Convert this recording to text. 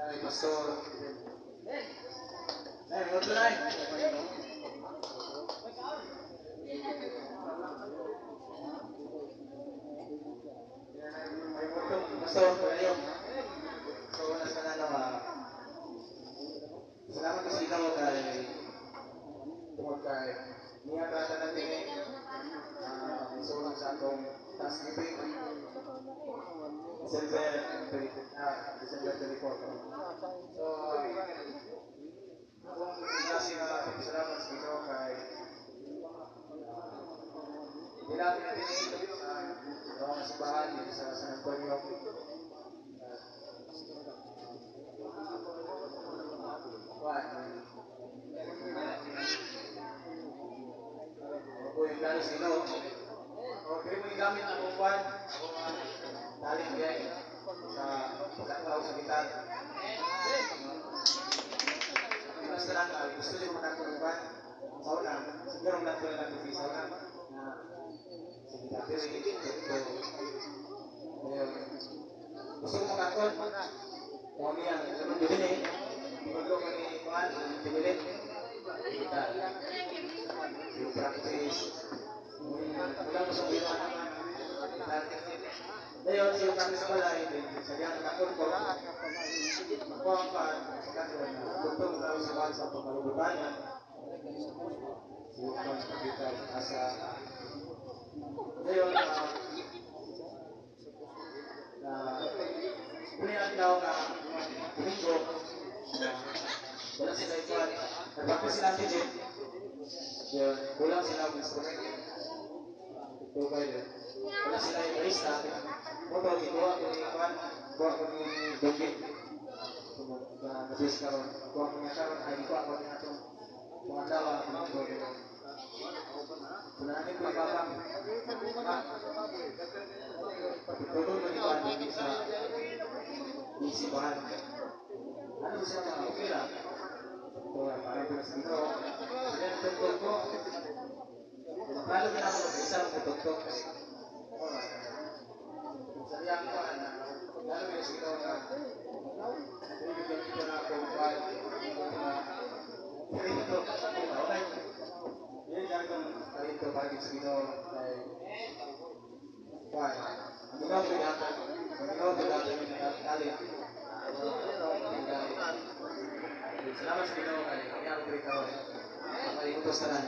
Ay, Pastor. Ay, otro na. May motong, Pastor, kayo. So, una sa ano, salamat ko sa Ginoo kay tungod kay niya ka tanan diri sulong sa atong Thanksgiving December 20, December 24. So, akong klase nga salamat sa Ginoo kay nilapit na din sa mga simbahan dito sa San Antonio. One. Ako yung plano sa Ginoo. O, pwede mo igamit akong kwan, akong talent diay sa pagkakaw sa gitar. Basta lang, gusto niyo makakong kwan, sa una, siguro lang ko lang sa una, na sa gitar. Pero ito, ayun, gusto ko makakon, kung ano yan, naman din eh, maglo ko ni Kuan, Timilit, gitar. Yung practice, wala mo sa ginawa naman. Dayon, siya practice sa balay, then sa diyang nakakon ko, ako ang pa, sa kaso, tugtog na sa kuan sa pagkalubutan. Siya kuan sa gitar, asa. Dayon, na uli adlaw nga Domingo, wala sila ikuan. Nag-practice sila digit. Yun, kulang sila og instrument. Tugay din. Wala sila yung barista. Moto, gikuha ko ni Kwan, kuha ko ni Donggi. Na nabis karon. Kuha ko niya karon, ay kuha ko niya atong mga dawa, Domingo din. Kunanin ko yung babang. Tutulong ko ni Kwan Donggi sa isibahan. Ano siya mga okay lang. Ito, parang pinas dito. Sila tugtog ko. Lalo din ako mag-isa ng tugtog. Sa iyang kuan, lalo yung sigaw na bibigyan dito na ako kuan na talento. Okay. Yan yung akong talento para sa Ginoo kay kuan. Ang Ginoo ko yata, ang Ginoo ko yata yung talent. Salamat sa Ginoo kay niya ako diri karon. May utos tanan.